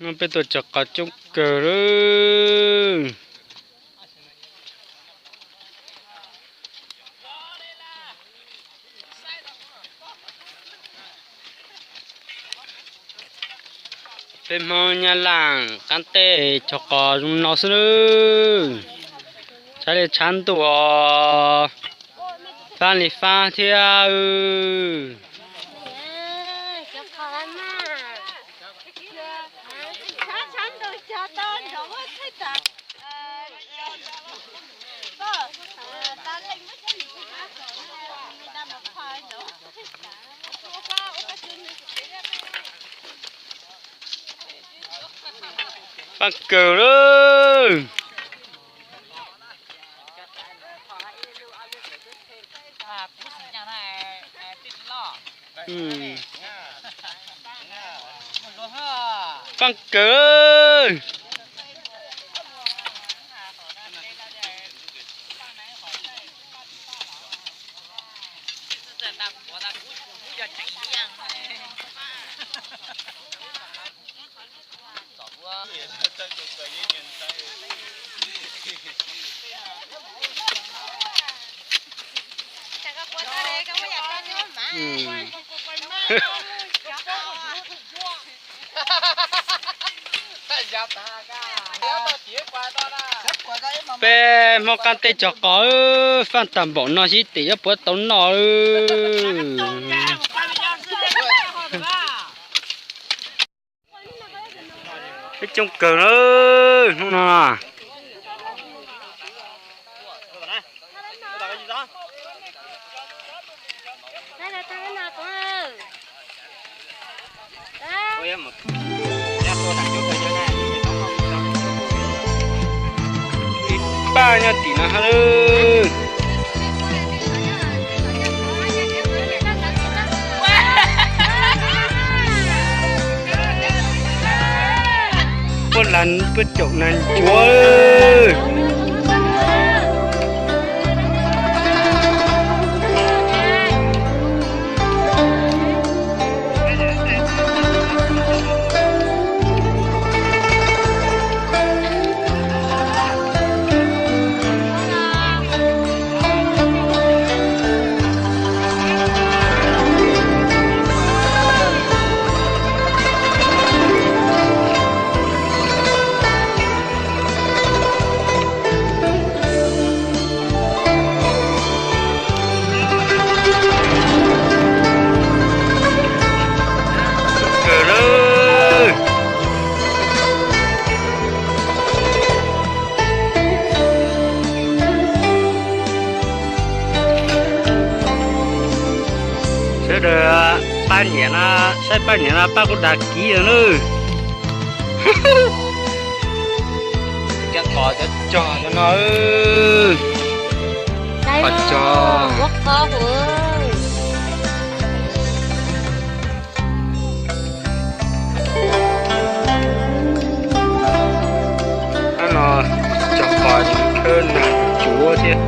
No peb tuaj tsom qos coob kawg lawm. Peb Hmoob Nyab Laj qaab teb tsom qos zoo no xwb nawb. Tshaib li tshaib ntuj os, faab li faab thiab. Faab kawg lawm. Faab kawg. Peb Hmoob qaab teb tsom qos, faaj tag npaum no xwb tim yuav puav tau noj. Peb coob kawg na, hnub no. Paj nyob tim no hab lawm. Puab las puab caum nas ncuav. Kawg lawm. Sawv daws pab nyiam no, saib pab nyiam no pab kuv dag kiv os nawb. Cov qos cov cog cov no, qos cog. Ab no cog qos khawb nas cuav thiab.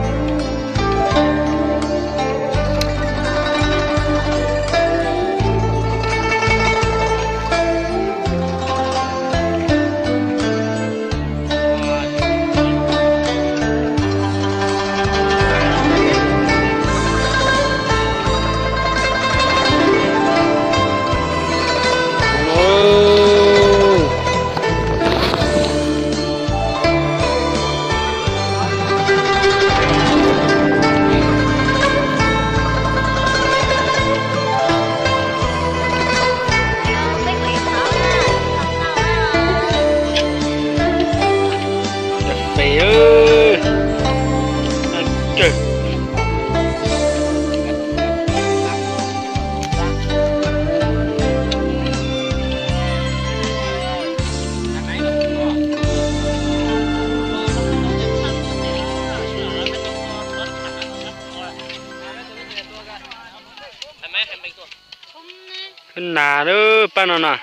Cov fes, kawg. Khawb nas lawm pab no na.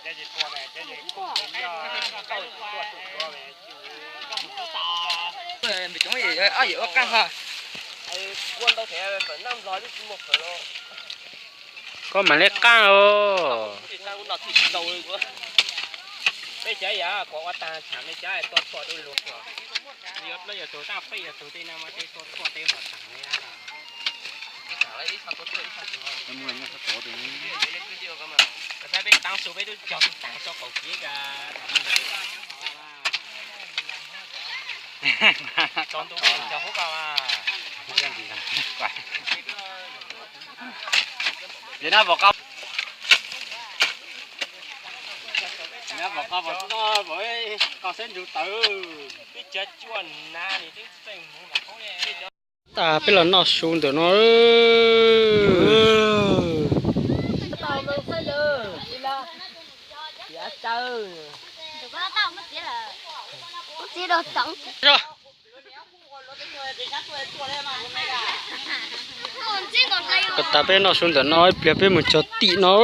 Koj mam li qaaj os. Peb cov yam kuv ua taag tsam nej cov tua thuam dua luag. Yuav plaub yuav tug, tab peb yuav tug tej no mas tej tua thuam tej hom taag li. Saib peb taab su peb tub cog tug taag tso qaum kev ka. Tso ntu peb cog huab ko. Ces nab pom qab, nab pom qab pom tub no pom qab seb ntsug tawv. Peb cov cuaj nab li twb txeej hmoov lam qoob le. Tas peb los noj su ntawm no. Ko tas peb noj su ntawm no ib pliag peb mus cog tim no.